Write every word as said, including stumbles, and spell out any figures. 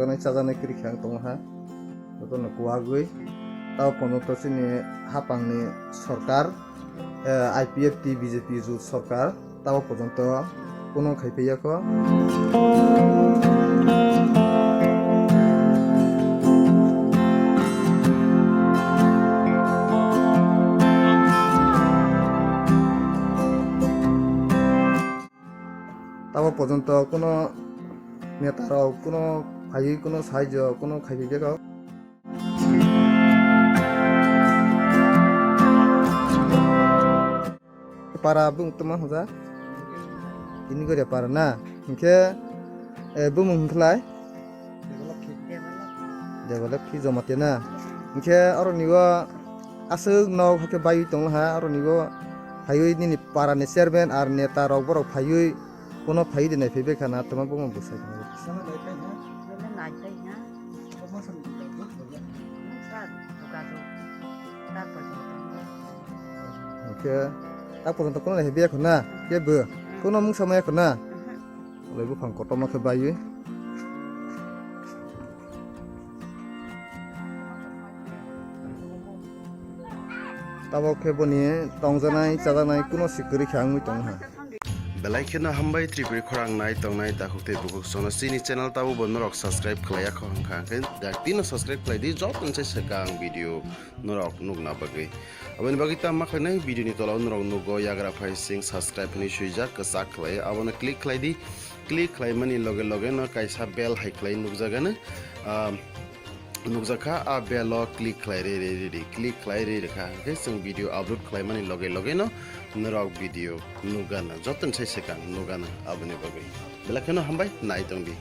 Chajaknai, chajaknai kwrwi khe ang tongo ha. Jotono kuwagwi. Tabo pono to chini hapangni sorkar, eh, I P F T B J P jut sorkar, tabo pojonto kuno khai phaiya kho. Tabo pojonto kuno neta rok kuno phaiwi kuno saijo kuno khai phaiya kho. Para bung tuma hoja. Ini gore para na. Hingke, eh, bumung hingkelai. Develop ki Jamatia na. Hingke oro nigo aswk nok hake baywi tong ha. Oro nigo phaiwi nini para ni chairman ar neta rok borok phaiwi kono phaiwi de nai phaibai khana tuma bumung bwsai. Hingke tak porjonto kono lai biya khuna kebo kono mungsa maya khuna. Lai buphang kotorma khe baywi. Tabok khe boni tongjanai chajaknai kuno si kwrwi khe wngwi tong ha. Belai kheno hambai Tripuri khorang nai tongnai dakhuk tei bukhuk sono chini channel tabo bo norok subscribe khlaiya kho hwnkha hwnkhe dak tino subscribe khlai di jotoni se swkang video norok nukna bagwi. Aboni bagwi tamo ma khlainai video ni tola o norok nugo yagra phai sing subscribe hinwi swijak kwchak khlai abono click khlai di. Click khlaimani loge loge no kaisa bell hai khlai nukjagano. Ah, nukjakha, a bell o click khlai rwi rwi rwi di, click khlai rwi rwkha hwnkhe chwng video upload khlaimani loge loge no norok video nukgana, jotoni sai swkang nukgana aboni bagwi. Belai kheno hambai nai tongdi.